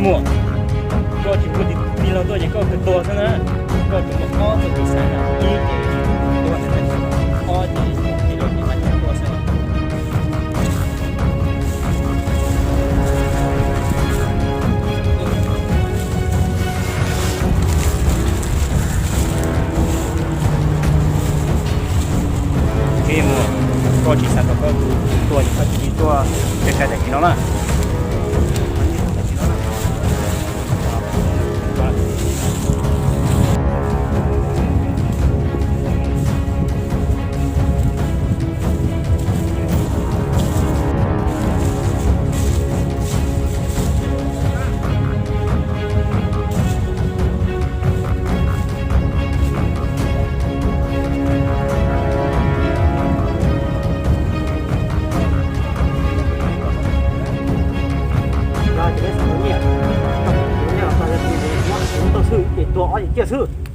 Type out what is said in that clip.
Muaj, koj tsis muaj tij laug tuaj ces koj kawg tuag xwb na. Koj tsuas muaj ob tug tij xeeb na, ib ces tuag ntawm teb chaws, ob ces tij laug ces nqa coj tuag xwb. Koj tsis xav kom koj tus tuag ces koj cia li tuaj cia kai tam sim no na. Ces tua ob ces ciaj xwb.